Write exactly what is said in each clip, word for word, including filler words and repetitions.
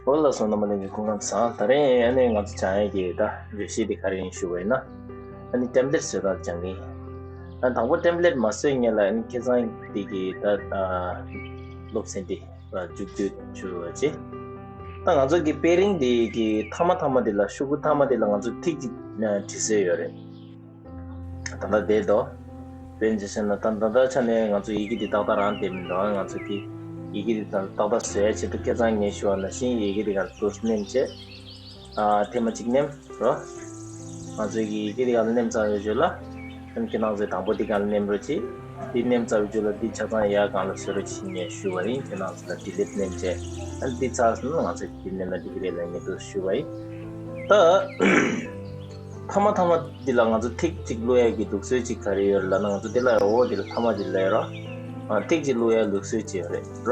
འོ་ལགས་སོ། རྣམ་པ་ལྷན་རྒྱས་སྐུ་ཁམས་བཟང་། ད་རིང་ཨ་ནི་ང་ཚོ་སྦྱང་ཡས་ཀྱི་ད་བརྗོད་གཞི་འདི་ག་རེ་ཡིན་ཞུ་བ་ཡིན་ན། ཨ་ནི་ཊེམ་པི་ལེཊ་བཟོ་སྟངས་སྦྱང་གི་ཡིན། ཨ་དང་པོ་ཊེམ་པི་ལེཊ་མ་བཟོས་སྔོན་ལ་ཨ་ནི་ཁྱེད་ཚང་འདི་གི་ད་ཨ་སློབ་ཚན་འདི་མཇུག་བསྡུ་ཞུ་བ་བྱེད། ད་ང་ཚོ་གི་པེ་རིང་འདི་གི་མཐའ་མ་མཐའ་མ་འདི་ལ་ཤོག་གུ་མཐའ་མ་འདི་ལ་ང་ཚོ་ཐིག་ཅིག་ཨ་བྲིས་སྲོལ་ཡོད་རེད། ད་ལྟ་བསྡད་དོ། དཔེར་ན་ཆ་བཞག་ན་ད་ད་ལྟ་ཆ་ནས་ང་ཚོ་ཡི་གེ་འདི་ཏག་ཏག་རང་བསྡད་མི་འདུག་ང་ཚོ་གི་ཡི་གེ་འདི་ད་ཏག་ཏག་བཟོ་ཡ་ཆེད་དུ་ཁ་སང་ངས་ཞུས་པ་ནང་བཞིན་ཡི་གེ་འདི་ག་ལ་ཏོག་ཙམ་མནན་བྱས། ཨ་ཐེངས་མ་གཅིག་མནན་རོ། ང་ཚོ་གི་ཡི་གེ་འདི་ག་ལ་མནན་ཚར་བའི་རྗེས་ལ། ཨ་ནི་ཁྱེད་རང་ཚོས་དང་པོ་འདི་ག་ལ་མནན་རོགས་གྱིས། འདི་མནན་ཚར་བའི་རྗེས་ལ་འདི་ཆ་ཚང་ཡར་སྒང་ལ་བཟོ་རོགས་གྱིས་ངས་ཞུས་པ་ཡིན། ཁྱེད་རང་ཚོ་ལ་ཌི་ལིཊ་མནན་བྱས། ཨ་ནི་འདི་ཚར་སོང་ན་ང་ཚོས་འདི་མནན་ན་འགྲིག་གི་རེད་ལབ་ངས་འདུག་ཞུས་པ་ཡིན། ད། མཐའ་མ་མཐའ་མ་འདི་ལ་ང་ཚོ་ཐིག་ཅིག་བླུག་ཡ་གི་ལུགས་སྲོལ་ཅིག་ག་རེ་ཡོད་རེད་ལབ་ན། ང་ཚོ་འདི་ལ་འོ་འདི་ལ་མཐའ་མ་འདི་ལ་ཡོད་ར། ཨ་ཐིག་ཅིག་བླུག་ཡ་ལུགས་སྲོལ་ཅིག་ཡོད་རེད་ར།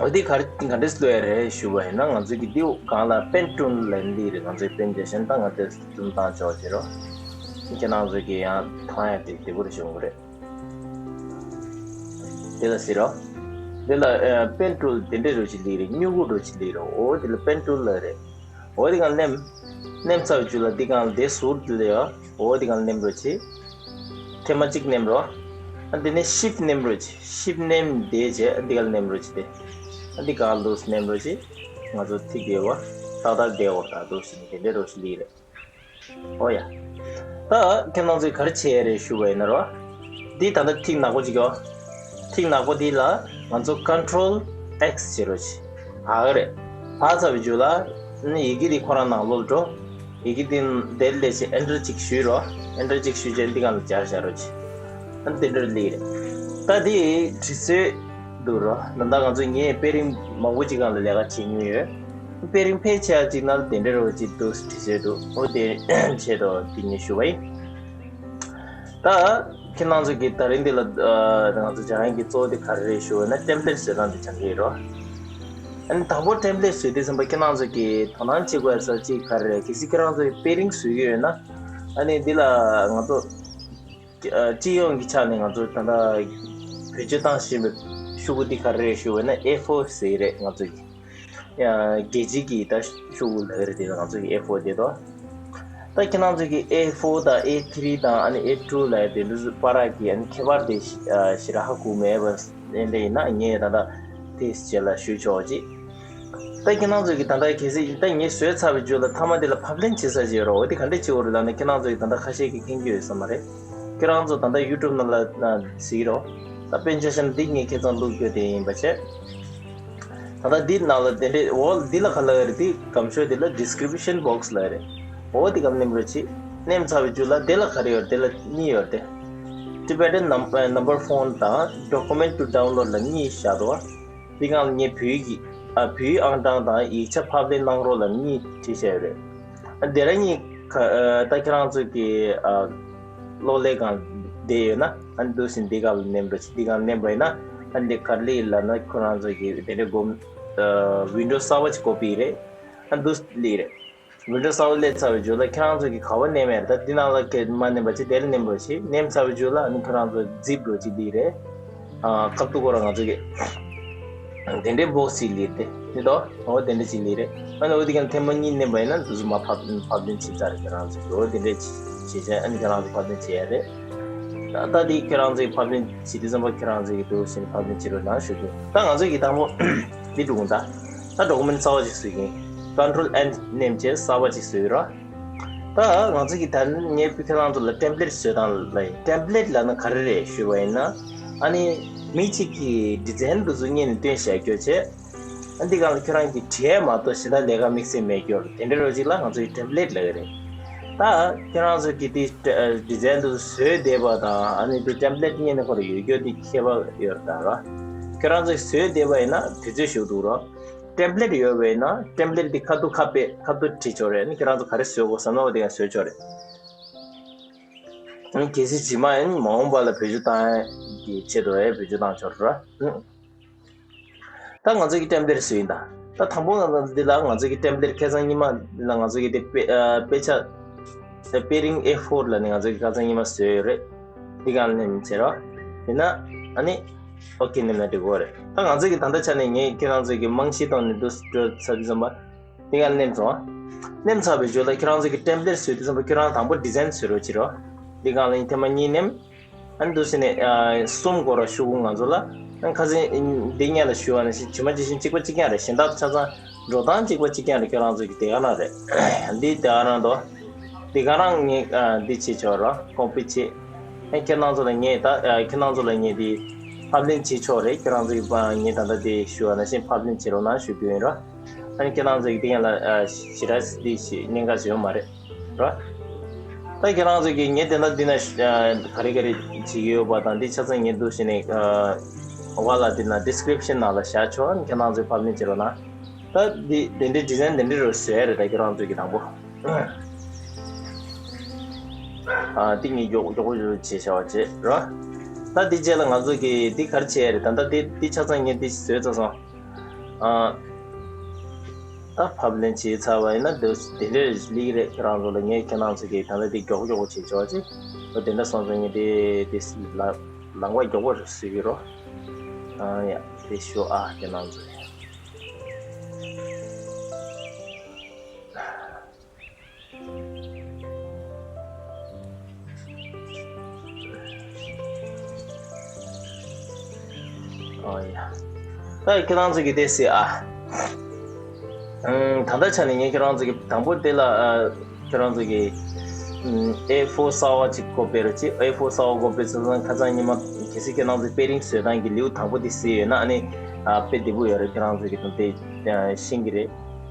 འོ་འདི་ག་རེ་ག་འདྲས་བླུག་ཡ་རེད་ཞུ་བ་ཡིན་ན། ང་ཚོ་གི་འདི་སྒང་ལ་པེན་ཊུལ་ལབ་འདི་རེད། ང་ཚོའི་པེན་རྒྱག་ཤེས་ད་ང་དེ་འཛུམ་བཏང་ཆོག་བྱེད་རོགས། ཁྱེད་རང་ཚོ་གི་ཡང་མཐོང་ཡ་དེ་བདེ་པོ་རེད་བྱུང་གི་རེད། དེ་ལ་ཟེར་རོ། དེ་ལ་ཨ་པེན་ཊུལ་དེ་འདྲས་རོ་ཅིག་ལི་རེད། སྨྱུ་གུ་རོ་ཅིག་ལི་རོ། འོ་དེ་ལ་པེན་ཊུལ་ལ་རེད། འོ་དེ་གང་མནན། མནན་ཚར་བའི་རྗེས་ལ་འདི་གང་ལ་དེ་ཟུར་དེ་ལ་ཡོད། འོ་དེ་གང་མནན་རོ་ཅིག་ཐེངས་མ་གཅིག་མནན་རོ། ཨ་འདི་ནས་ཤིཕ་མནན་རོ་ཅིག་ཤིཕ་མནན་དེ་རྗེས་ཨ་འདི་གང་མནན་རོ་ཅིག་དེ། ཨ་འདི་གང་ལུགས་མནན་རོ་ཅིག་ང་ཚོ་ཐིག་དེ་བ་ཏག་ཏག་བསྡད་འོ་ད་འདུག་ཟིན་དེ་འདྲས་རོ་ཅིག་ལི་རེད། ཨོ་ཡ། ད་ཁྱེད་རང་ཚོས་ག་རེ་བྱེད་ཡ་རེད་ཞུ་བ་ཡིན་ན་རོ། འདི་ད་ལྟ་ཐིག་ནག་པོ་ཅིག་ཡོད། ཐིག་ནག་པོ་འདི་ལ་ང་ཚོ་ཀོན་ཊོལ་ཨེགས་བྱེད་རོགས་བྱེད། ཕར་གི་རེད། ཕར་ཚར་བའི་རྗེས་ལ་ནི་ཡི་གེ་འདི་ཁོ་རང་ནང་ལོགས་འགྲོ། ཡི་གེ་འདི་དེར་སླེབས་བྱས་ཨེན་ཊར་གཅིག་གཞུས་རོགས། ཨེན་ཊར་གཅིག་གཞུས་བྱས་འདི་སྒང་ལ་སྦྱར་བཞག་རོགས་བྱེད། ཨ་འདི་འདྲ་ལི་རེད། ད་འདི་བྲིས་སྲོལ་འདུག་རོ། ད་ལྟ་ང་ཚོ་ངས་པེ་རིང་མང་པོ་ཅིག་སྒང་ལ་ལས་ཀ་བྱེད་མྱོང་ཡོད། པེ་རིང་ཕལ་ཆེ་བ་ཅིག་ནང་ལ་དེ་འདྲ་རོ་ཅིག་འདུག་བྲིས་སྲོལ་འདུག་འོ་དེ་བྱས་དོ་དེ་ངས་ཞུ་བ་ཡིན། ད་ཁྱེད་རང་ཚོ་གི་ད་རིང་འདི་ལ་ང་ཚོ་སྦྱང་ཡག་གི་གཙོ་བོ་དེ་ག་རེ་རེད་ཞུ་བ་ན་ཊེམ་པི་ལེཊ་བཟོ་སྟངས་དེ་སྦྱང་གི་ཡིན་རོ། ཨ་ནི་དང་པོ་ཊེམ་པི་ལེཊ་བཟོས་དུས་ཙམ་པ་ཁྱེད་རང་ཚོ་གི་དོ་སྣང་བྱེད་དགོས་ས་ཅིག་ག་རེ་རེད། གལ་སྲིད་ཁྱེད་རང་ཚོ་གི་པེ་རིང་བཟོ་གི་ཡོད་ན། ཨ་ནི་འདི་ལ་ང་ཚོ་སྤྱི་ཡོངས་ཀྱི་ཆ་ནས་ང་ཚོ་ད་ལྟ་བེད་སྤྱོད་བཏང་བཞིན་པའི་ཤོག་གུ་འདི་ག་རེ་རེད་ཞུ་བ་ན་ཨེ་ཕོར་ཟེར་གི་རེད། ང་ཚོ་གི་ཡང་རྒྱལ་སྤྱིའི་གི་ད་ཤོག་གུ་ལབ་ཀྱི་རེད། དེ་ང་ཚོ་གི་ཨེ་ཕོར་དེ་དོ། ད་ཁྱེད་རང་ཚོ་གི་ཨེ་ཕོར་དང་ཨེ་ཐི་རི་དང་ཨ་ནི་ཨེ་ཊུ་ལབ་ཡ་དེ་འདི་ཚོ་བར་གྱི་ཨ་ནི་ཁྱད་པར་དེ་ཞེ་དྲག་ཧ་གོ་མེད་པ་ཡིན་པ་ཡིན་ན་ངས་ད་ལྟ་དེ་རྗེས་ལ་ཞུ་ཆོག་ཅིག་ད་ཁྱེད་རང་ཚོ་གི་ད་ལྟ་གལ་སྲིད་ད་ངས་བཟོས་ཚར་བའི་རྗེས་ལ་མཐའ་མ་དེ་ལ་ཕབ་ལེན་བྱེད་ས་ཅིག་ཡོད་རོ། འོ་དེ་ག་འདྲས་བྱེད་དགོས་རེད་ལབ་ན་ཁྱེད་རང་ཚོ་གི་ད་ལྟ་ཁ་ཤས་ཀྱིས་མཁྱེན་གྱི་ཡོད་ས་མ་རེད། ཁྱེད་རང་ཚོ་ད་ལྟ་ཡུ་ཊུབ་ནང་ལ་གཟིགས་རོ། ད་དཔེར་ན་ཆ་བཞག་ན་འདི་ངས་ཁྱེད་ཚོར་བླུག་རྒྱུ་དེ་ཡིན་པ་བྱས། ད་ལྟ་འདི་ནང་ལ་དེ་འདྲས་འོ་འདི་ལ་ག་ལབ་ཡོད་རེད། འདི་སྒམ་ཤོག་འདི་ལ་ཌི་སི་ཀི་རིབ་ཤན་བོག་སི་ལབ་ཡོད་རེད། འོ་འདི་སྒང་མནན་རོགས་གྱིས། མནན་ཚར་བའི་རྗེས་ལ་དེ་ལ་ག་རེ་ཡོད་རེད། དེ་ལ་གཉིས་ཡོད་རེད། Tibetan num- uh, number font དང་document to download ལ་གཉིས་བཞག་འདུག་འདི་སྒང་ལ་ངས་བོད་ཡིག་གི་ཨ་བོད་ཡིག་ཨང་གྲངས་དང་ཡིག་ཆ་ཕབ་ལེན་གནང་རོགས་ལབ་གཉིས་བྲིས་བཞག་ཡོད་རེད། ཨ་དེ་ར་གཉིས་ཁ་ཨ་ད་ཁྱེད་རང་ཚོ་གི་ཨ་གློག་ཀླད་སྒང་བསྡད་ཡོད་ན་ཨ་འདུག་སེ་འདི་སྒང་ལ་མནན་རོགས་གྱིས། འདི་སྒང་མནན་པ་ཡིན་ན་ཨ་འདི་ག་རེ་ལབ་ན་ཁོ་རང་ཚོ་གི་དེ་འདྲའི་སྒོམ་ཨ་ཝིན་ཌོ་གསར་པ་ཅིག་ཀོ་པི་རེད། ཨ་འདུག་སེ་ལི་རེད། ཝིན་ཌོ་གསར་པ་སླེབས་ཚར་བའི་རྗེས་ལ་ཁྱེད་རང་ཚོ་གིས་ག་པར་མནན་མེད་རེད། ད་འདི་ནང་ལ་གས་མ་མནན་པ་བྱས་དེར་མནན་རོགས་བྱེད། མནན་ཚར་བའི་རྗེས་ལ་ཨ་ནི་ཁྱེད་རང་ཚོ་ཛིབ་རོགས་བྱེད་ལི་རེད། ཨ་ཁ་ཐུག་ཁོ་རང་ང་ཚོ་གི་དེ་འདྲའི་བོག་སི་ལི་རེད་དེ་དོ། འོ་དེ་འདྲ་ཅིག་ལི་རེད། ཨ་ནི་འོ་དེ་གང་ཐེངས་མ་གཉིས་མནན་པ་ཡིན་ན་འདུག་སེ་མར་ཕབ་ཕབ་ལེན་བྱེད་ཚར་རེད། ཁྱེད་རང་ཚོ་གི་འོ་དེ་འདྲ་བྱེད་བྱས་ཨ་ནི་ཁྱེད་རང་ཚོ་ཕབ་ལེན་བྱེད་ཡ་རེད། ད་ད་དེ་ཁྱེད་རང་ཚོ་གི་ཕབ་ལེན་བྱེད་དུས་ཙམ་པ་ཁྱེད་རང་ཚོ་གི་འདུག་སེ་ཕབ་ལེན་བྱེད་རོགས་གནང་ཞུ་རྒྱུ། ད་ང་ཚོ་གི་དང་པོ་འདི་འགྲོ་གི་ད། ད་ཌོ་ཀུ་མེན་ཊི་གསར་པ་ཅིག་བཟོ་གི་ཡིན། ཀོན་ཊོལ་ཨེན་མནན་བྱས་གསར་པ་ཅིག་བཟོ་གི་ར། ད་ང་ཚོ་གི་ད་ངས་ཁྱེད་རང་ཚོ་ལ་ཊེམ་པི་ལེཊ་བཟོ་སྟངས་ལབ་ཡིན། ཊེམ་པི་ལེཊ་ལབ་ན་ག་རེ་རེད་ཞུས་པ་ཡིན་ན། ཨ་ནི་མི་གཅིག་གིས་ཌི་ཛའིན་འདི་ཚོ་སྔོན་ནས་སྟོན་བཞག་རྒྱུ་བྱས། ཨ་འདི་སྒང་ལ་ཁྱེད་རང་གིས་བྲིས་མ་གཏོགས་གཞན་དག་ལས་ཀ་དམིགས་བསལ་མེད་རྒྱུ་དེ་འདྲ་རོ་ཅིག་ལ་ང་ཚོ་གི་ཊེམ་པི་ལེཊ་ལབ་ཀྱི་རེད། ད་ཁྱེད་རང་ཚོ་གིས་དེ་ཌི་ཛའིན་དེ་བཟོས་བསྡད་པ་དང་ཨ་ནི་དེ་ཊེམ་པི་ལེཊ་སྔོན་ནས་ཁོ་རང་ཡོད་རྒྱུ་དེ་ཁྱད་པར་ཡོད་རེད་ད་ར། ཁྱེད་རང་ཚོས་བཟོས་བསྡད་པ་ཡིན་ན་དུས་ཚོད་ཞིག་འདུག་ར། ཊེམ་པི་ལེཊ་ཡོད་པ་ཡིན་ན་ཊེམ་པི་ལེཊ་དེ་ཁ་ཐུག་ཁ་དཔེ་ཁ་ཐུག་བྲིས་ཆོག་རེད། ཨ་ནི་ཁྱེད་རང་ཚོ་ག་རེ་བཟོ་དགོས་བསམ་ན་འོ་དེ་ཡང་བཟོ་ཆོག་རེད། ཨ་ནི་གལ་སྲིད་རྗེས་མ་ཡང་མ་འོངས་པ་ལ་བེད་སྤྱོད་བཏང་ཡ་གི་ཆེད་དུ་ཡང་བེད་སྤྱོད་བཏང་ཆོག་ར། ཨ། ད་ང་ཚོ་གི་ཊེམ་པི་ལེཊ་བཟོས་ཡིན་ད། ད་དང་པོ་ང་ཚོ་འདི་ལ་ང་ཚོ་གི་ཊེམ་པི་ལེཊ་ཁ་སང་ཉི་མ་ལ་ང་ཚོ་གི་དེ་དཔེ་ཨ་དཔེ་ཆ་པེ་རིང་ཨེ་ཕོར་ལབ་ནས་ང་ཚོ་གི་ཁ་སང་ཉི་མ་བཟོས་ཡོད་རེད། འདི་སྒང་ལ་མནན་བྱས་རོགས། དེ་ན་ཨ་ནི་ ཨོ་ཁེ་ནེམ་ན་འགྲིག་གི་རེད། ད་ང་ཚོ་གི་ད་ལྟ་ཆ་ནས་ངས་ཁྱེད་རང་ཚོ་གི་རྨང་གཞི་སྟེང་ནས་འདུག་སེ་འགྲོ་ཚར་དུས་ཙམ་པ། འདི་ག་ནེམ་སོང་། ནེམ་ཚར་བའི་རྗེས་ལ་ཁྱེད་རང་ཚོ་གི་ཊེམ་པ་ལེཊ་བཟོས་དུས་ཙམ་པ་ཁྱེད་རང་དང་པོ་ཌི་ཛའིན་བཟོ་རོགས་བྱེད་རོགས། འདི་གང་ལ་ཡིན་ཐེངས་མ་གཉིས་ནེམ། ཨ་ནི་འདུག་སེ་ནས་ཨ་གསུམ་སྐོར་ལ་ཞུ་གི། ང་ཚོ་ལ་ཨ་ཁ་སང་འདི་སྔོན་ལ་ཞུས་པ་ནང་བཞིན་ཇི་མ་ཇི་བཞིན་གཅིག་པ་གཅིག་རྐྱང་རེད། གཞན་དག་ཆ་ཚང་འགྲོ་སྟངས་གཅིག་པ་གཅིག་རྐྱང་རེད། ཁྱེད་རང་ཚོ་གི་དེ་ག་རང་རེད། འདི་དེ་ག་རང་དོ། འདི་ག་རང་ངས་ཨ་འདི་བྱེད་ཆོག་རོགས། ཀོ་པི་བྱེད། ཨ་ཁྱེད་རང་ཚོ་ལ་ངས་ད་ཨ་ཁྱེད་རང་ཚོ་ལ་ངས་འདི་ཕབ་ལེན་བྱེད་ཆོག་རེད། ཁྱེད་རང་ཚོ་གི་ཨ་ངས་ད་ལྟ་འདི་ཞུས་པ་ནང་བཞིན་ཕབ་ལེན་བྱེད་རོགས་གནང་ཞུ་རྒྱུ་ཡིན་རོགས། ཨ་ནི་ཁྱེད་རང་ཚོ་གི་འདི་ཡང་ལ་ཨ་ཞེ་དྲག་འདི་ཞིག་གནད་འགག་ཅིག་ཡོད་མ་རེད། རོ། ད་ཁྱེད་རང་ཚོ་གིས་ངས་དེ་འདྲ་འདི་ན་ཨ་ག་རེ་ག་རེ་བྱེད་ཀྱི་ཡོད་པ་དང་འདི་ཆ་ཚང་ངས་འདུག་སེ་ནས་ཨ་བ་ལ་འདི་ན་ཌི་སི་ཀི་རིབ་ཤན་ནང་ལ་བཞག་ཆོག་ཁྱེད་རང་ཚོས་ཕབ་ལེན་བྱེད་རོགས་གནང་། ད་འདི་དེ་འདྲའི་ཌི་ཛའིན་དེ་འདྲ་རུ་བཟོས་རེད། ད་ཁྱེད་རང་ཚོ་གིས་དང་པོ་ཨ་འདི་ངས་མགྱོགས་མགྱོགས་པོ་བྱས་བྱ་བ་བྱེད་རོ། ད་འདི་རྗེས་ལ་ང་ཚོ་གིས་འདི་ག་རེ་བྱས་རེད། ད་ལྟ་འདི་འདི་ཆ་ཚང་ངས་འདི་བཟོས་ཚར་སོང་། ཨ། ད་ཕབ་ལེན་བྱས་ཚར་བ་ཡིན་ན་འདི་འདི་འདྲས་སླེབས་ཀྱི་རེད། ཁྱེད་རང་ཚོ་ལ་ངས་ཁྱེད་རང་ཚོ་གི་ད་ལྟ་འདི་མགྱོགས་མགྱོགས་པོ་བྱེད་ཆོག་ཅིག་འོ་དེ་འདྲ་སོང་ཙང་ངས་དེ་དེ་ལ་ལམ་ཁ་མགྱོགས་པོ་བཟོས་ཀྱི་རོ། ཨ་ཡ་དེ་ཞུ་ཨ་ཁྱེད་རང་ཚོ། ཨོ་ཡ། ད་ཁྱེད་རང་ཚོ་གི་དེ་སི་ཨ། ཨང་། ད་ལྟ་ཆ་ནས་ངས་ཁྱེད་རང་ཚོ་གི་དང་པོ་དེ་ལ་ཨ། ཁྱེད་རང་ཚོ་གི་ཨེ་ཕོར་གསར་པ་ཅིག་ཀོ་པི་ར་ཅིག་ཨེ་ཕོར་གསར་པ་ཀོ་པི་བྱས་ཙང་ཁ་སང་ཉི་མ་གལ་སྲིད་ཁྱེད་རང་ཚོ་པེ་རིང་བཟོ་སྟངས་ཀྱི་ལེའུ་དང་པོ་དེ་གཟིགས་ཡོད་ན་ཨ་ནི་ཨ་དཔེ་བདེ་པོ་ཡོད་རེད། ཁྱེད་རང་ཚོ་གི་དེ་ཤེས་ཀྱི་རེད།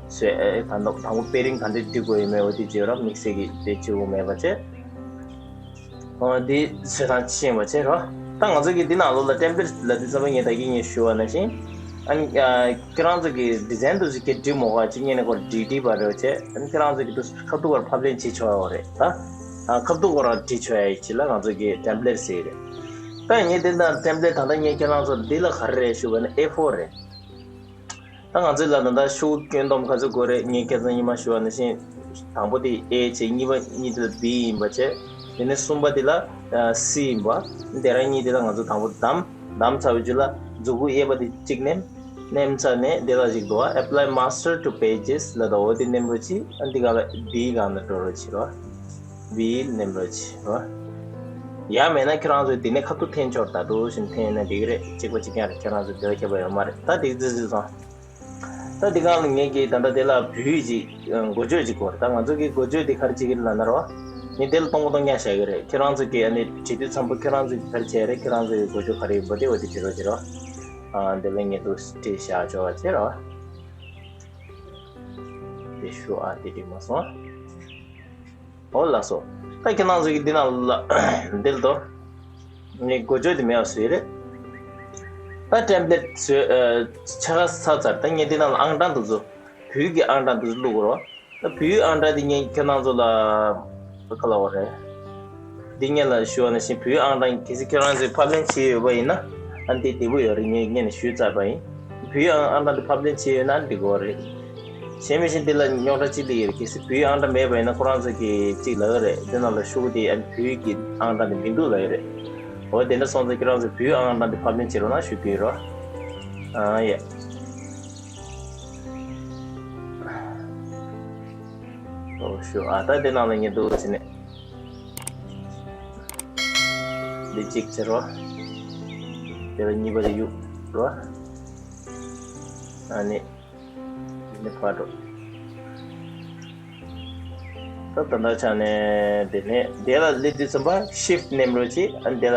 བཟོས་ཨེ་ད་དང་པོ་པེ་རིང་ག་འདྲས་སྒྲིག་དགོས་ཡོད་མེད་འོ་དེ་བརྗོད་ར་དམིགས་བསལ་གྱི་དེ་བྱེད་དགོས་མེད་པ་བྱས། འོ་འདི་བཟོས་སྟངས་ཤེས་པ་བྱས་རོ། ད་ང་ཚོ་གི་འདི་ནང་ལོགས་ལ་ཊེམ་པི་ལེཊ་ལབ་དུས་ཙམ་པ་ངས་ད་གིན་ངས་ཞུས་པ་ནང་བཞིན། ཨ་ནི་ཨ་ཁྱེད་རང་ཚོ་གི་ཌི་ཛའིན་དུ་ཞིག་གི་འབྲི་མོ་ག་ཅིག་ཉན་ནས་ཁོ་འབྲི་འབྲི་བ་རེད་བྱས། ཨ་ནི་ཁྱེད་རང་ཚོ་གི་དུ་ཁ་ཐུག་བར་ཕབ་ལེན་བྱེད་ཆོག་ཡོད་རེད་ད། ཨ་ཁ་ཐུག་བར་འབྲི་ཆོག་ཡ་ཡི་ཅི་ལ་ང་ཚོ་གི་ཊེམ་པི་ལེཊ་ཟེར་རེད། ད་ངས་འདི་འདྲ་ཊེམ་པི་ལེཊ་ད་ལྟ་ངས་ཁྱེད་རང་ཚོ་འདི་ལ་ག་རེ་རེད་ཞུས་པ་ན་ཨེ་ཕོར་རེད། ད་ང་ཚོས་ལ་ད་ལྟ་ཤོག་སྐྱོན་སྡོམ་ག་ཚོད་དགོས་རེད། ངས་ཁྱེད་ཚོ་ཉི་མ་ཞུ་བ་ནང་བཞིན་དང་པོ་དེ་ཨེ་བྱས། གཉིས་པ་གཉིས་དེ་ལ་བི་ཡིན་པ་བྱས། དེ་ནས་གསུམ་པ་དེ་ལ་སི་ཡིན་པ། དེ་རང་གཉིས་དེ་ལ་ང་ཚོ་དང་པོ་བདམས། བདམས་ཚར་བའི་རྗེས་ལ་མཛུབ་གུ་གཡས་པ་དེ་གཅིག་ནེམ། ནེམ་ཚར་ནས་དེ་ལ་ཞིག་འདུག་ཨ། Apply Master to Pages ལ་ད་འོ་དེ་ནེམ་རོགས་གྱིས། ཨ་འདི་ག་ལ་བི་གང་ལ་འགྲོ་རོགས་གྱིས་རོ། བི་ནེམ་རོགས་གྱིས་རོ། ཡང་མེད་ན་ཁྱེད་རང་ཚོས་དེ་ནས་ཁ་ཐུག་འཐེན་ཆོག་ད་དུ་ཞིག་འཐེན་ན་འགྲིག་གི་རེད། གཅིག་པ་གཅིག་རྐྱང་རེད། ཁྱེད་རང་ཚོས་དེ་ལ་ཁྱད་པར་ཡོད་མ་རེད། ད་དེ་ཙི་ཙི་སོང་། ད་འདི་གང་ལ་ངས་ཀྱིས་ད་ལྟ་དེ་ལ་བོད་ཡིག་ཅིག་འགོ་བརྗོད་ཅིག་དགོས་རེད། ད་ང་ཚོ་གི་འགོ་བརྗོད་འདི་ག་རེ་བྱེད་ཀྱི་རེད་ལབ་ན་རོ། ངས་དེ་ལ་སྟོང་པ་སྟོང་རྐྱང་བཞག་གི་རེད། ཁྱེད་རང་ཚོ་གིས་ཨ་ནི་བྲིས་དུས་ཙམ་པ་ཁྱེད་རང་ཚོ་གིས་ག་རེ་བྱས་རེད། ཁྱེད་རང་ཚོ་གི་འགོ་བརྗོད་ག་རེ་ཡིན་པ་དེ་འོ་དེ་བྲིས་རོགས་བྱེད་རོགས། ཨ་འདི་ལ་ངས་འདུག་བྲིས་བཞག་ཆོག་པ་བྱེད་རོགས། དེ་ཞུ་ཨ་དེ་འགྲིག་མ་སོང་། ཨོ་ལགས་སོ། ད་ཁྱེད་རང་ཚོ་གི་འདི་ནང་ལ་འདི་ལ་དོ། ངས་འགོ་བརྗོད་དེ་མེད་པ་བཟོས་རེད། ད་ཊེམ་པི་ལེཊ་བཟོས་ཨ། ཆ་ག་ས་ཚར། ད་ངས་འདི་ནང་ལ་ཨང་གྲངས་དེ་ཚོ་བོད་ཀྱི་ཨང་གྲངས་དེ་ཚོ་བླུག་དགོས་རོགས། ད་བོད་ཨང་གྲངས་དེ་ངས་ཁྱེད་རང་ཚོ་ལ་ག་ལབ་དགོས་རེད། འདི་སྔོན་ལ་ཞུ་བ་ནང་བཞིན་བོད་ཨང་གྲངས་གལ་སྲིད་ཁྱེད་རང་ཚོས་ཕབ་ལེན་བྱས་ཡོད་པ་ཡིན་ན་ཨ་འདི་བདེ་པོ་ཡོད་རེད། ངས་སྔོན་ནས་ཞུས་ཚར་བ་ཡིན། བོད་ཨང་ཨང་གྲངས་དེ་ཕབ་ལེན་བྱས་ཡོད་ན་འགྲིག་གི་རེད། གཞན་མི་གཞན་འདི་ལ་རྙོག་དྲ་གཅིག་སླེབས་ཡོད་རེད། གལ་སྲིད་བོད་ཨང་གྲངས་མེད་པ་ཡིན་ན་ཁོ་རང་ཚོ་གིས་གཅིག་ལབ་ཀྱི་རེད། འདི་ནང་ལ་ཤོག་གུ་དེ་ཨ་ནི་བོད་ཀྱི་ཨང་གྲངས་དེ་མི་འདུག་ལབ་ཀྱི་རེད། འོ་དེ་འདྲ་སོང་ཙང་ཁྱེད་རང་ཚོས་བོད་ཨང་གྲངས་དེ་ཕབ་ལེན་བྱེད་རོགས་གནང་ཞུ་གི་ཡོད་རོགས། ཨ་ཡ། འོ་ཞུ་ཨ། ད་དེ་ནང་ལ་ངས་འདུག་ཟེར་ནས་འདི་གཅིག་བྱེད་རོགས། དེ་ལ་གཉིས་པ་དེ་གཡུག་རོགས། ཨ་ནི། འདི་ནི་ཕར་འགྲོ། ད་ད་ལྟ་ཆ་ནས་འདི་ནས་འདི་ལ་སླེབས་དུས་ཙམ་པ་ཤིཕ་ཊི་ནེམ་རོགས་གྱིས། ཨ་འདི་ལ་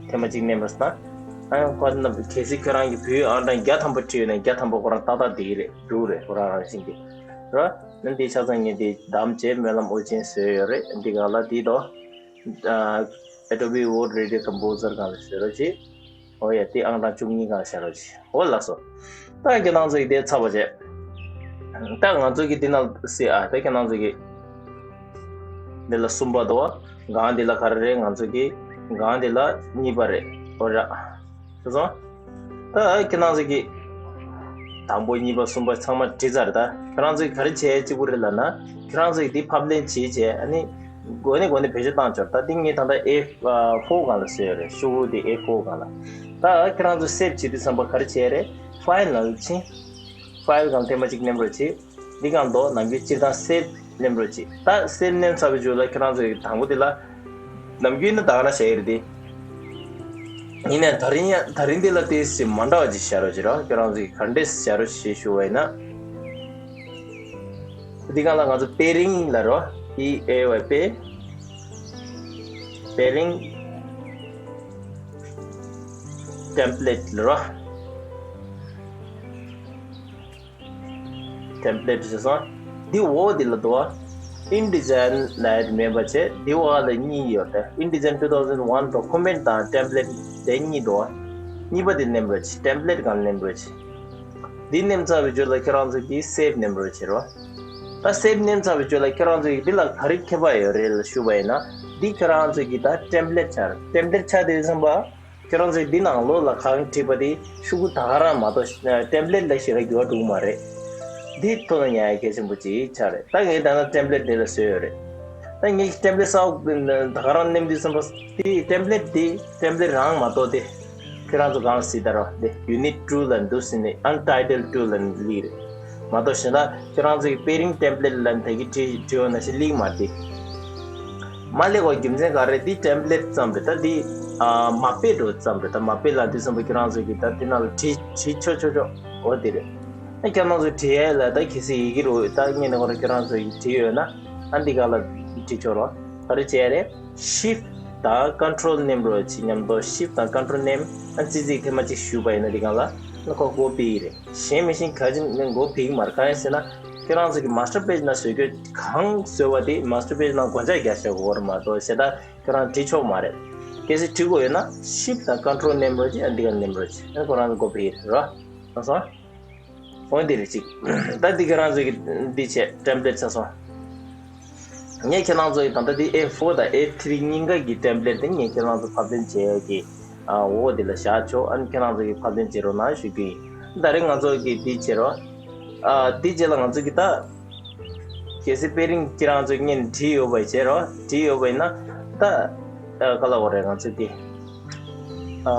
ཐེངས་མ་གཅིག་ནེམ་རོགས་ན། ཨ་ཁོ་ན་གལ་སྲིད་ཁྱོད་རང་གིས་བོད་ཨང་གྲངས་བརྒྱ་ཐམ་པ་བྲིས་ཡོད་ན་བརྒྱ་ཐམ་པ་ཁོ་རང་ཏག་ཏག་འགྲིག་གི་རེད། འགྲིག་རེད་ཁོ་རང་རང་བཞིན་གྱིས་ར། ཨ་འདི་ཆ་ཚང་ངས་འདི་བདམས་བྱས་སྨོན་ལམ་ཨོ་རྒྱན་བཟོས་ཡོད་རེད། འདི་ག་ལ་འདི་དོ། Adobe Word Radio Composer སྒང་ལ་བཟོས་རོགས་གྱིས། ཨོ་ཡ་དེ་ཨང་གྲངས་བཅུ་གཉིས་སྒང་བཞག་རོགས་གྱིས། ཨོ་ལགས་སོ། ད་ཁྱེད་རང་ཚོ་གིས་དེ་ཚར་བ་བྱས། ད་ང་ཚོ་གིས་དེ་ནང་སྲིད་ཨ། ད་ཁྱེད་རང་ཚོ་གིས་འདི་ལ་གསུམ་པ་དོ། སྒང་འདི་ལ་ག་རེ་རེད། ང་ཚོ་གིས་སྒང་འདི་ལ་གཉིས་པ་རེད། ཨོ་ར། ཤེས་སོང་། ད་ཁྱེད་རང་ཚོ་གིས་དང་པོ་གཉིས་པ་གསུམ་པ་ཚང་མ་བྲིས་ཚར། ད་ཁྱེད་རང་ཚོ་གིས་ག་རེ་བྱས་གཅིག་པུ་རེད་ལབ་ན། ཁྱེད་རང་ཚོ་གིས་འདི་ཕབ་ལེན་བྱས་བྱས་ཨ་ནི་ འགོ་ནས་འགོ་ནས་བེད་སྤྱོད་བཏང་ཆོག་ད་འདི་ངས་ད་ལྟ་ཨེ་ཕོར་སྒང་ལ་བཟོས་ཡོད་རེད། ཤོག་བུ་འདི་ཨེ་ཕོར་སྒང་ལ། ད་ཁྱེད་རང་ཚོ་སེབ་བྱེད་དུས་ཙམ་པ་ག་རེ་བྱས་རེད། ཕའིལ་ནང་ཕྱིན། ཕའིལ་སྒང་ཐེངས་མ་གཅིག་མནན་རོགས་བྱེད། འདི་སྒང་དུ་ནམ་རྒྱུན་སྤྱིར་བཏང་སེབ་མནན་རོགས་གྱིས། ད་སེབ་མནན་ཚར་བའི་རྗེས་ལ་ཁྱེད་རང་ཚོས་དང་པོ་དེ་ལ་ནམ་རྒྱུན་ནི་ད་ག་རང་བྱས་ཡོད་རེད་དེ། ཡིན་ནའང་ད་རིང་ཡང་ད་རིང་འདི་ལ་ཏོག་ཙམ་མ་འདྲ་བ་ཅིག་བྱ་རོགས་བྱེད་རོགས། ཁྱེད་རང་ཚོས་ག་འདྲས་བྱ་རོགས་ཞེས་ཞུ་བ་ཡིན་ན། འདི་སྒང་ལ་ང་ཚོ་པེ་རིང་ལབ་རོགས། P A Y པེ། པེ་རིང་ཊེམ་པི་ལེཊ་ལབ་རོགས། ཊེམ་པི་ལེཊ་ཟེར་སོང་། འདི་འོག་འདི་ལ་འདུག་བ། ཨིན་ཌི་ཛའིན་ལབ་ཡ་དེ་མེད་པ་བྱས། འདི་འོག་ལ་གཉིས་ཡོད་དེ། ཨིན་ཌི་ཛའིན་two thousand one དང་ཁོ་མེན་ཊི་དང་ཊེམ་པི་ལེཊ་དེ་གཉིས་འདུག་བ། གཉིས་པ་དེ་མནན་རོགས་བྱེད། ཊེམ་པི་ལེཊ་སྒང་མནན་རོགས་བྱེད། འདི་མནན་ཚར་བའི་རྗེས་ལ་ཁྱེད་རང་ཚོ་གིས་སེབ་མནན་རོགས་བྱེད་རོགས། ད་སེབ་མནན་ཚར་བའི་རྗེས་ལ་ཁྱེད་རང་ཚོ་གིས་འདི་ལ་ག་རེ་ཁྱད་པར་ཡོད་རེད་ལ་ཞུས་པ་ཡིན་ན། འདི་ཁྱེད་རང་ཚོ་གིས་ད་ཊེམ་པི་ལེཊ་ཆགས་རེད། ཊེམ་པི་ལེཊ་ཆགས་དུས་ཙམ་པ། ཁྱེད་རང་ཚོས་འདི་ནང་ལོགས་ལ་གང་བྲིས་པ་དེ་ཤོག་གུ་ད་ག་རང་མ་གཏོགས་ཊེམ་པི་ལེཊ་ལ་ཞེ་དྲག་འགྱུར་བ་འགྲོ་གི་མ་རེད། འདི་ཐོག་ནས་ཉར་ཡ་གལ་ཆེན་པོ་ཅིག་ཆགས་རེད། ད་ངས་ད་ནང་ཊེམ་པི་ལེཊ་འདི་ལ་བཟོས་ཡོད་རེད། ད་ངས་ཊེམ་པི་ལེཊ་གསར་པ་ད་ག་རང་མནན་དུས་ཙམ་པ་དེ་ཊེམ་པི་ལེཊ་དེ་ཊེམ་པི་ལེཊ་རང་མ་གཏོགས་དེ་ཁྱེད་རང་ཚོ་གང་ལ་སྲིད་ད་རོགས་དེ་ཡུ་ནིཊ་ཊུ་ལབ་འདུག་ཟེར་ནས་ཨན་ཊའི་ཊལ་ཊུ་ལབ་ནས་སླེབས་རེད། མ་གཏོགས་གཞན་དག་ཁྱེད་རང་ཚོ་གི་པེ་རིང་ཊེམ་པི་ལེཊ་ལབ་ནས་ད་གི་བྲིས་བྲིས་ཡོད་ན་ཞིག་སླེབས་མ་རེད། མ་སླེབས་པའི་རྒྱུ་མཚན་ག་རེ་རེད། འདི་ཊེམ་པི་ལེཊ་ཙམ་རེད། ད་འདི་ཨ་མ་དཔེ་འགྲོ་ཙམ་རེད། ད་མ་དཔེ་ལབ་དུས་ཙམ་པ་ཁྱེད་རང་ཚོ་གིས་ད་འདི་ནང་ལ་བྲིས་བྲིས་ཆོག་ཆོག་ཆོག་འོ་དེ་རེད། ཨ་ཁྱེད་རང་ཚོ་བྲིས་ཡས་ལ་ད་གལ་སྲིད་ཡི་གེ་རུ་ད་ངས་ནས་ཁོ་རང་ཁྱེད་རང་ཚོ་ཡི་བྲིས་ཡོད་ན་ཨ་འདི་ག་ལ་བྲིས་ཆོག་རོགས། ག་རེ་བྱས་རེད། ཤིཕ་དང་ཀོན་ཊོལ་མནན་རོགས་བྱེད། མཉམ་དུ་ཤིཕ་དང་ཀོན་ཊོལ་མནན། ཨ་ཙི་ཙི་ཐེངས་མ་གཅིག་ཞུས་པ་ཡིན་ན་འདི་ག་ལ་ཨ་ཁོ་ཀོ་པི་རེད། གཞན་མི་ཤེས་ག་ཅི་ནས་མགོ་ཕིག་མར་གང་ཡིན་ཟེར་ན། ཁྱེད་རང་ཚོ་གི་མ་སི་ཊར་པེ་ཇི་ནང་བཟོ་རྒྱུ་གང་བཟོས་པ་དེ་མ་སི་ཊར་པེ་ཇི་ནང་སྒོ་ལྕགས་རྒྱག་བྱ་དགོས་རེད། མ་གཏོགས་གཞན་དག་ཁྱེད་རང་བྲིས་ཆོག་མ་རེད། གལ་སྲིད་བྲིས་དགོས་ཡོད་ན་ཤིཕ་དང་ཀོན་ཊོལ་མནན་རོགས་བྱེད། ཨ་འདི་ག་མནན་རོགས་བྱེད། ཨ་ཁོ་རང་ཚོ་མགོ་ཕིག་རེད་རོ། ལགས་སོ། འོ་འདི་རེད་ཅིག་ད་འདི་ཁྱེད་རང་ཚོ་གི་འདི་བྱས་ཊེམ་པི་ལེཊ་ཆགས་སོང་། ངས་ཁྱེད་རང་ཚོ་ཡི་ད་ལྟ་འདི་ཨེ་ཕོར་དང་ཨེ་ཐི་རི་གཉིས་ཀ་གི་ཊེམ་པི་ལེཊ་དེ་ངས་ཁྱེད་རང་ཚོ་ཕབ་ལེན་བྱེད་ཡས་ཀྱི་ཨ་འོ་འདི་ལ་བཞག་ཆོག་ཨ་ནི་ཁྱེད་རང་ཚོ་གི་ཕབ་ལེན་བྱེད་རོགས་གནང་ཞུ་རྒྱུ་ཡིན། ད་རེས་ང་ཚོ་གི་འདི་བྱེད་རོགས། ཨ་འདི་རྗེས་ལ་ང་ཚོ་གི་ད་གལ་སྲིད་པེ་རིང་ཁྱེད་རང་ཚོ་སྔོན་བྲིས་ཡོད་པ་བྱེད་རོགས། བྲིས་ཡོད་པ་ཡིན་ན་ད་ཨ་ག་ལ་འོ་རེད། ང་ཚོ་གི་ཨ་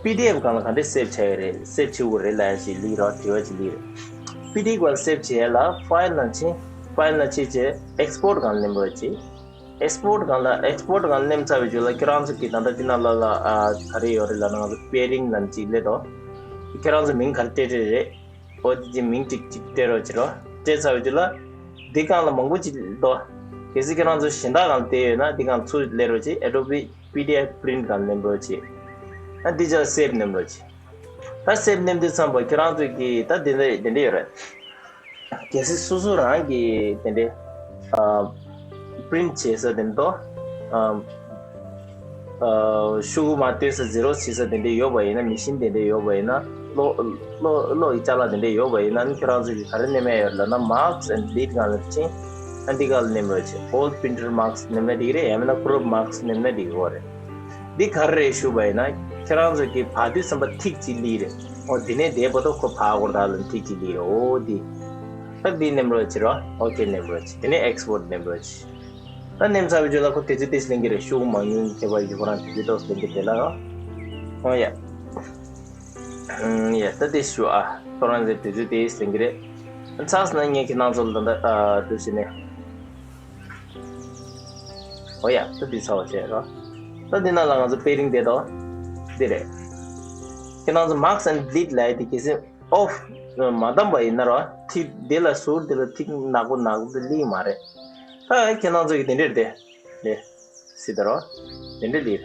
པི་ཌི་ཨེཕ་སྒང་ལ་ག་འདྲས་སེབ་བྱས་ཡོད་རེད། སེབ་བྱེད་དགོས་རེད་ལབ་ཡ་ཞིག་སླེབས་རོགས། དྲི་བ་ཅིག་སླེབས་རེད། པི་ཌི་ཨེཕ་སྒང་ལ་སེབ་བྱེད་ཡ་ལ་ཕའིལ་ནང་ཕྱིན། ཕའིལ་ནང་ཕྱིན་བྱས་ཨེག་སི་པོར་ཊི་སྒང་ལ་མནན་པ་བྱེད། ཨེག་སི་པོར་ཊི་སྒང་ལ་ཨེག་སི་པོར་ཊི་སྒང་ལ་མནན་ཚར་བའི་རྗེས་ལ་ཁྱེད་རང་ཚོ་གི་ད་ལྟ་འདི་ནང་ལ་ལ་ཨ་ག་རེ་ཡོད་རེད་ལབ་ན་ང་ཚོ་པེ་རིང་ལབ་ཅིག་སླེབས་འདུག་ཁྱེད་རང་ཚོ་མིང་ག་རེ་སྤྲད་སྤྲད་རེད། འོ་དེ་ཅིག་མིང་ཅིག་ཅིག་སྤྲད་རོགས་བྱེད་རོགས། སྤྲད་ཚར་བའི་རྗེས་ལ་འདི་སྒང་ལ་མང་པོ་ཅིག་འདུག་གལ་སྲིད་ཁྱེད་རང་ཚོ་གཞན་དག་སྒང་ལ་བསྡད་ཡོད་ན་འདི་སྒང་ཚུར་སླེབས་རོགས་བྱེད། Adobe PDF Print སྒང་ལ་མནན་རོགས་བྱེད། ཨ་འདི་ཅག་སེབ་མནན་རོགས་བྱེད། ད་སེབ་མནན་དུས་ཙམ་པ་ཁྱེད་རང་ཚོ་གི་ད་དེ་འདྲ་དེ་འདྲ་ཡོད་རེད། གལ་སྲིད་སོ་སོ་རང་གི་དེ་འདྲའི་ཨ་པི་རིན་ཊི་བྱེད་ས་དེ་འདྲ་ཨ་ཨ་ཤོག་གུ་མར་སྟོན་ས་ཛི་རོ་བྱེད་ས་དེ་འདྲ་ཡོད་པ་ཡིན་ན། མེ་ཤིན་དེ་འདྲ་ཡོད་པ་ཡིན་ན། གློག་གློག་གློག་གི་ཅ་ལག་དེ་འདྲ་ཡོད་པ་ཡིན་ན་ནི་ཁྱེད་རང་ཚོ་གི་ག་རེ་མནན་ཡ་ཡོད་ལབ་ན། Marks and Delete སྒང་ལ་ཕྱིན། ཨ་འདི་སྒང་ལ་མནན་རོགས་བྱེད། All Printer Marks མནན་ན་འགྲིག་རེད། ཡང་མིན་ན་Group Marks མནན་ན་འགྲིག་གི་རེད། འདི་ག་རེ་རེད་ཞུས་པ་ཡིན་ན། ཁྱེད་རང་ཚོ་གི་ཕར་དུས་ཙམ་པ་ཐིག་ཅིག་སླེབས་རེད། འོ་དེ་ནས་དེའི་བར་དུ་ཁོ་ཕར་སྐོར་ད་ལ་ཐིག་ཅིག་སླེབས་རེད། འོ་འདི། ད་འདི་མནན་རོགས་བྱེད་རོགས། ཨོ་ཁེ་མནན་རོགས་བྱེད། དེ་ནས་ཨེག་སི་པོར་ཊི་མནན་རོགས་བྱེད། ད་མནན་ཚར་བའི་རྗེས་ལ་ཁོ་དུས་ཚོད་ཏོག་ཙམ་ལེན་གྱི་རེད། ཤོག་གུ་མང་ཉུང་ཁྱད་པར་ཡོད། ཁོ་རང་དུས་ཚོད་ཏོག་ཙམ་ལེན་གྱི་རེད་ལ། ཨོ་ཡ། ཨུམ་ཡ། ད་དེ་ཞུ་ཨ། ཁོ་རང་ཚོའི་དུས་ཚོད་ཏོག་ཙམ་ལེན་གྱི་རེད། ཚར་སོང་ན་ངས་ཁྱེད་རང་ཚོ་ལ་ད་ལྟ་ཨ་འདུག་བྱས་ནས། ཨོ་ཡ། ད་འདི་ཚར་བ་བྱས་རོ། ད་འདི་ནང་ལ་ང་ཚོ་པེ་རིང་བསྡད་དོ། འདི་རེད། ཁྱེད་རང་ཚོ་Marks and Delete ལབ་ཡ་དེ་གལ་སྲིད་ཨོཕ་མ་བདམས་པ་ཡིན་ན་རོ། ཐིག་འདི་ལ་ཟུར་འདི་ལ་ཐིག་ནག་པོ་ནག་པོ་དེ་སླེབས་མ་རེད། ད་ཁྱེད་རང་ཚོ་གི་དེ་འདྲས་རེད་དེ། ལེ། སྲིད་ད་རོ། དེ་འདྲས་སླེབས་རེད།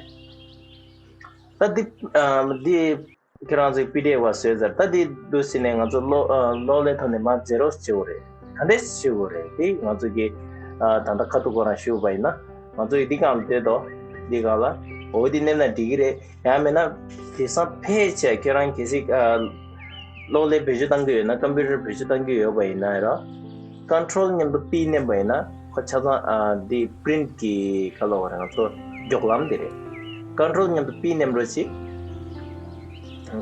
ད་འདི་ཨ་འདི། ཁྱེད་རང་ཚོས་པི་ཌི་ཨེཕ་བ་བཟོས་ཚར། ད་འདི་འདུག་སེ་ནས་ང་ཚོ་གློག་ཨ་གློག་ཀླད་ཐོག་ནས་མར་ཛེ་རོག་སི་བྱེད་དགོས་རེད། ག་འདྲས་བྱེད་དགོས་རེད། དེ་ང་ཚོ་གི་ཨ་ད་ལྟ་ཁ་ཐུག་ཁོ་རང་ཞུས་པ་ཡིན་ན། ང་ཚོ་གི་འདི་སྒང་ལ་བསྡད་དོ། འདི་སྒང་ལ་འོ་འདི་མནན་ན་འགྲིག་གི་རེད། ཡང་མིན་ན་དེང་སང་ཕལ་ཆེར་ཁྱེད་རང་གལ་སྲིད་ཨ་གློག་ཀླད་བེད་སྤྱོད་བཏང་གི་ཡོད་ན། ཀམ་པུ་ཊར་བེད་སྤྱོད་བཏང་གི་ཡོད་པ་ཡིན་ན་ར། ཀོན་ཊོལ་མཉམ་དུ་པི་མནན་པ་ཡིན་ན། ཁོ་ཆ་ཚང་ཨ་འདི་པི་རིན་ཊི་གི་ག་ལབ་དགོས་རེད། ང་ཚོ་མགྱོགས་ལམ་དེ་རེད། ཀོན་ཊོལ་མཉམ་དུ་པི་མནན་རོགས་བྱེད།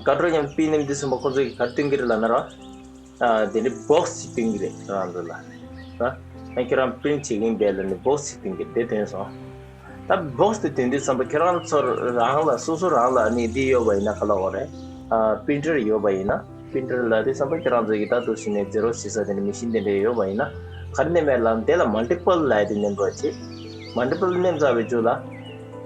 ཀོན་ཊོལ་མཉམ་དུ་པི་མནན་དུས་ཙམ་པ་ཁོ་ཚོ་གིས་ག་རེ་སྟོན་གྱི་རེད་ལབ་ན་ར། ཨ་དེ་འདྲའི་བོག་སི་ཅིག་སྟོན་གྱི་རེད་ཁྱེད་རང་ཚོ་ལ། ར། ཨ་ཁྱེད་རང་པི་རིན་ཊི་བྱེད་ཀྱིན་པས་ལ་ནི་བོག་སི་ཅིག་སྟོན་གྱི་དེ་ཐོན་སོང་། ད་བོག་སི་དེ་ཐོན་དུས་ཙམ་པ་ཁྱེད་རང་ཚོར་རང་ལ་སོ་སོ་རང་ལ་ནི་འདི་ཡོད་པ་ཡིན་ན་ག་ལ་འོ་རེད། ཨ་པི་རིན་ཊར་ཡོད་པ་ཡིན་ན། པི་རིན་ཊར་ལ་དེ་ཙམ་པ་ཁྱེད་རང་ཚོ་གི་ད་དུ་ཞིག་ནས་ཛེ་རོ་བྱེད་ས་དེ་ནི་མེ་ཤིན་དེ་འདྲ་ཡོད་པ་ཡིན་ན། ག་རེ་ནས་མེད་ལ་དེ་ལ་མལ་ཊི་པལ་ལ་དེ་ནེམ་རོགས་བྱེད། མལ་ཊི་པལ་ནེམ་ཚར་བའི་རྗེས་ལ།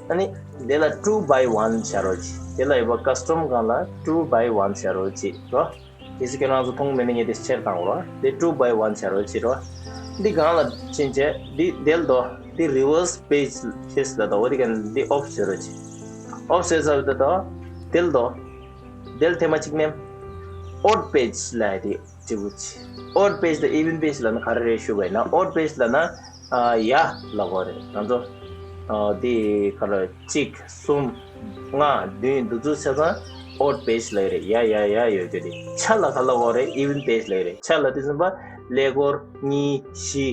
ཨ་ནི་དེ་ལ་two by one བྱ་རོགས་བྱེད། དེ་ལ་ཡོད་པ་ཀ་སི་ཊམ་སྒང་ལ་two by one བྱ་རོགས་བྱེད་རོ། གལ་སྲིད་ཁྱེད་རང་ཚོ་མཐོང་མེད་ན་ངས་དེ་ཕྱིར་བཏང་རོགས། དེ་two by one བྱ་རོགས་བྱེད་རོགས། འདི་སྒང་ལ་ཕྱིན་བྱས་འདི་དེ་ལ་དོ། འདི་རི་ཝར་སི་པེ་ཇི་ལ་དོ། འོ་དེ་ག་འདི་ཨོཕ་བྱ་རོགས་བྱེད། ཨོཕ་བྱས་ཚར་བ་དེ་དོ། དེ་ལ་དོ། དེ་ལ་ཐེངས་མ་གཅིག་ནེམ། ཨོཌ་པེ་ཇི་ལ་དེ་གཅིག་པུ་བྱེད། ཨོཌ་པེ་ཇི་དང་ཨི་ཝན་པེ་ཇི་ལ་ན་ག་རེ་རེད་ཞུ་བས་ན། ཨོཌ་པེ་ཇི་ལ་ན། ཨ་ཡ་ལབ་དགོས་རེད། ང་ཚོ་ཨ་དེ་ག་ལ་གཅིག་གསུམ་ལྔ་བདུན་འདི་ཚོ་ཆ་ཚང་ཨོཌ་པེ་ཇི་ལབ་རེད། ཡ་ཡ་ཡ་ཡོད་རྒྱུ་རེད། ཆ་ལ་ག་ལབ་དགོས་རེད། ཨི་ཝན་པེ་ཇི་ལབ་རེད། ཆ་ལ་དེ་ཚོ་པ་ཀླད་ཀོར་གཉིས་བཞི་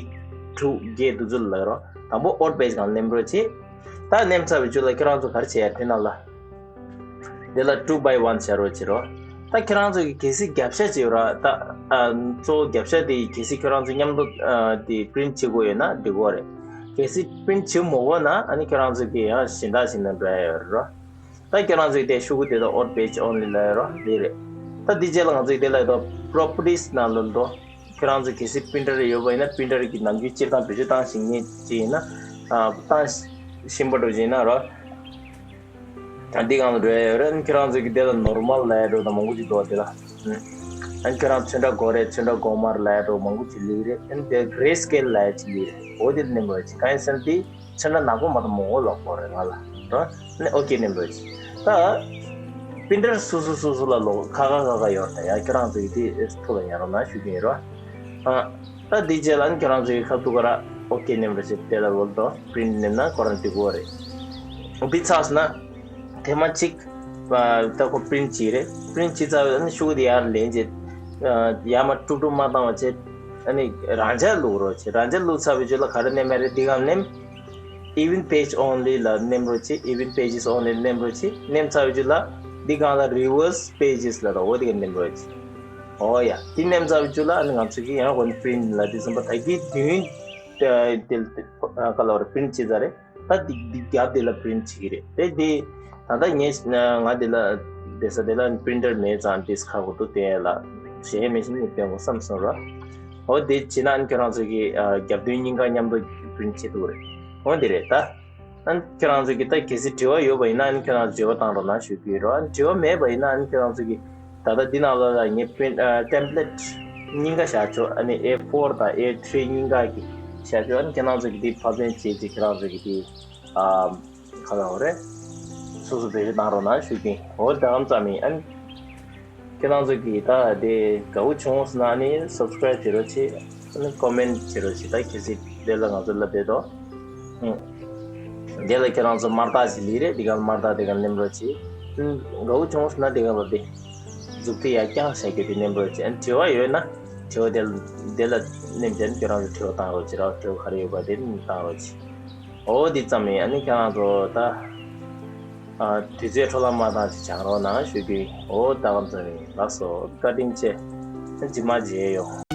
དྲུག་བརྒྱད་འདི་ཚོ་ལ་ལབ་རོགས། དང་པོ་ཨོཌ་པེ་ཇི་སྒང་ལ་ནེམ་རོགས་བྱེད། ད་ནེམ་ཚར་བའི་རྗེས་ལ་ཁྱེད་རང་ཚོ་ག་རེ་བྱེད་ཡ་དེ་ནང་ལ། དེ་ལ་two by one བྱ་རོགས་བྱེད་རོགས། ད་ཁྱེད་རང་ཚོ་གི་གལ་སྲིད་རྒྱབ་ཤ་བྱེད་ར་ད། ཨ་གཙོ་བོ་རྒྱབ་ཤ་དེ་གལ་སྲིད་ཁྱེད་རང་ཚོ་མཉམ་དུ་ཨ་དེ་པི་རིན་ཊི་བྱེད་དགོས་ཡོད་ན་འགྲིག་གོ་རེད། གལ་སྲིད་པི་རིན་ཊི་བྱེད་མ་དགོས་ན་ཨ་ནི་ཁྱེད་རང་ཚོ་གི་ཡང་གཞན་དག་ཞིག་ནང་འགྲོ་ཡ་ཡོད་རེད་རོ། ད་ཁྱེད་རང་ཚོ་གི་དེ་ཤོག་གུ་དེ་ད་ཨོཌ་པེ་ཇི་ཨོན་ལི་ལབ་ཡ་རོ་དེ་རེད། ད་དེ་རྗེས་ལ་ང་ཚོ་གི་དེ་ལ་ཡོད་པ་པོ་རོ་པར་ཊི་ཊི་སི་ནང་ལ་འགྲོ། ཁྱེད་རང་ཚོ་གལ་སྲིད་པི་རིན་ཊར་ཡོད་པ་ཡིན་ན་པི་རིན་ཊར་གྱི་ནམ་རྒྱུན་སྤྱིར་བཏང་བེད་སྤྱོད་བཏང་བཞིན་ངེས་ཅི་ཡིན་ན། ཨ་བཏང་བཞིན་པ་འགྲོ་བཞིན་ན་རོ། ཨ་འདི་སྒང་ལ་འགྲོ་ཡ་ཡོད་རེད། ཁྱེད་རང་ཚོ་གི་དེ་ལ་ནོར་མལ་ལབ་ཡ་འགྲོ་དང་མང་པོ་ཅིག་འདུག་དེ་ལ། ཨ་ཁྱེད་རང་ཚོན་ཁྲ་དགོས་རེད། ཚོན་ཁྲ་དགོས་མ་རེད་ལབ་ཡ་འགྲོ་མང་པོ་ཅིག་ལུས་རེད། ཨ་དེ་གྷེ་རེ་སི་ཀེལ་ལབ་ཡ་ཅིག་ལུས་རེད། འོ་དེ་ནེམ་རོགས་བྱེད། གང་ཡིན་ཟེར་ན་དེ་ཚོན་ཁྲ་ནག་པོ་མ་གཏོགས་མང་པོ་ལོག་གོ་རེད་ང་ལ་རོ། ཨ་ནི་ཨོ་ཀེ་ནེམ་རོགས་བྱེད། ད་པི་རིན་ཊར་སོ་སོ་སོ་སོ་ལ་ལོག་ཁ་ཁ་ཁ་ཁ་ཡོད་རེད། ད་ཡ་ཁྱེད་རང་ཚོ་གི་དེ་ཐུགས་ལ་ཉར་རོགས་གནང་ཞུ་གི་ཡིན་རོ། ཨ། ད་འདི་རྗེས་ལ་ནི་ཁྱེད་རང་ཚོ་གི་ཁ་ཐུག་ག་ར་ཨོ་ཀེ་ནེམ་རོགས་བྱེད། དེ་ལ་འོལ་དོ་པི་རིན་ཊི་ནེམ་ན་ཁོ་རང་འགྲིག་གོ་རེད། འདི་ཚར་སོང་ན་ཐེངས་མ་གཅིག་ཨ་ད་ཁོ་པི་རིན་ཊི་བྱེད་རེད། པི་རིན་ཊི་བྱེད་ཚར་བ་ནི་ཤོག་གུ་དེ་ཡར་ལེན་བྱེད། ཨ་ཡར་མར་དཀྲུག་དཀྲུག་མ་བཏང་བ་བྱེད། ཨ་ནི་རང་འཇགས་བླུག་རོགས་བྱེད། རང་འཇགས་བླུག་ཚར་བའི་རྗེས་ལ་ག་རེ་ནེམ་ཡ་རེད། འདི་སྒང་ནེམ། Even page only ལ་ནེམ་རོགས་བྱེད། Even pages only ནེམ་རོགས་བྱེད། ནེམ་ཚར་བའི་རྗེས་ལ་འདི་སྒང་ལ་reverse pages ལ་རོ་འོ་དེ་ག་ནེམ་རོགས་བྱེད། ཨོ་ཡ། དེ་ནེམ་ཚར་བའི་རྗེས་ལ་ཨ་ནི་ང་ཚོ་གིས་ཡང་ཁོ་ནི་པི་རིན་ཊི་ལ་དེ་ཙམ་པ་ད་གི་དུས་ཡུན་དེ་ག་ལ་བར་པི་རིན་ཊི་བྱེད་ཚར་རེད། ད་དེ་དེ་རྒྱབ་དེ་ལ་པི་རིན་ཊི་བྱེད་ཀྱི་རེད། དེ་དེ་ད་ལྟ་ངས་ང་དེ་ལ་བསྡད་ས་དེ་ལ་པི་རིན་ཊར་མེད་ཙང་ཌེ་སི་ཁ་གོ་འདུག་དེ་ལ་གཞན་མེད་བཞིན་ནས་སྟོན་དགོས་བསམ་སོང་ར། འོ་དེ་བྱེད་ན་ཨ་ནི་ཁྱེད་རང་ཚོ་གིས་རྒྱབ་དོན་གཉིས་ཀ་མཉམ་དུ་པི་རིན་ཊི་བྱེད་ཐུབ་རེད། འོ་དེ་རེད་ད། ཨ་ནི་ཁྱེད་རང་ཚོ་གི་ད་གལ་སྲིད་དྲི་བ་ཡོད་པ་ཡིན་ན་ཨ་ནི་ཁྱེད་རང་ཚོ་འབྲེལ་བ་བཏང་རོགས་གནང་ཞུ་གི་ཡོད་རེད། ཨ་ནི་དྲི་བ་མེད་པ་ཡིན་ན་ཨ་ནི་ཁྱེད་རང་ཚོ་གི་ད་ལྟ་འདི་ནང་ལོགས་ལ་ངས་པི་རིན་ཊི་ཨ་ཊེམ་པི་ལེཊ་གཉིས་ཀ་བཞག་ཆོག་ཨ་ནི་ཨེ་ཕོར་དང་ཨེ་ཐི་རི་གཉིས་ཀ་གི་བཞག་ཆོག་ཨ་ནི་ཁྱེད་རང་ཚོ་གི་དེ་ཕབ་ལེན་བྱེད་ཅིག་ཁྱེད་རང་ཚོ་གི་དེ་ཨ་ག་ལ་འོ་རེད། སོ་སོ་བེད་སྤྱོད་བཏང་རོགས་གནང་ཞུ་གི་ཡིན། འོ་ད་ཨམ་ཙམ་ཡིན། ཨ་ནི་ཁྱེད་རང་ཚོ་གི་ད་དེ་དགའ་བོ་བྱུང་སོང་ན་ཨ་ནི་སབ་སི་ཀ་རེབ་བྱེད་རོགས་བྱེད། ཨ་ནི་ཀོ་མེན་ཊི་བྱེད་རོགས་བྱེད། ད་གལ་སྲིད་དེ་ལ་ང་ཚོ་ལབ་བསྡད་དོ། ཨུ། དེ་ལ་ཁྱེད་རང་ཚོ་དམར་རྟགས་ཅིག་ལུས་རེད། དེ་ག་ལ་དམར་རྟགས་དེ་ག་ལ་ནེམ་རོགས་བྱེད། ཨུ། དགའ་བོ་བྱུང་སོང་ན་དེ་ག་ལ་དེ་མཛུབ་ཐེལ་ཡར་བརྐྱངས་བཞག་རྒྱུ་དེ་ནེམ་རོགས་བྱེད། ཨ་ནི་དྲི་བ་ཡོད་ན་དྲི་བ་དེ་ལ་དེ་ལ་ནེམ་བྱས་ནས་ཁྱེད་རང་ཚོ་དྲི་བ་བཏང་རོགས་བྱེད་ར། དྲི་བ་ག་རེ་ཡོད་པ་དེ་བཏང་རོགས་བྱེད། འོ་འདི་ཙམ་ཡིན། ཨ་ནི་ཁྱེད་རང་ཚོ་ད་ཨ་དུས་ཚོད་འཕྲོ་བརླག་མ་བཏང་ཅིག་སྦྱང་རོགས་གནང་ཞུ་རྒྱུ་ཡིན། འོ་ད་ག་ཙམ་ཡིན། ལགས་སོ། བཀའ་དྲིན་ཆེ། ཨ་ནི་རྗེས་མ་མཇལ་ཡོང་།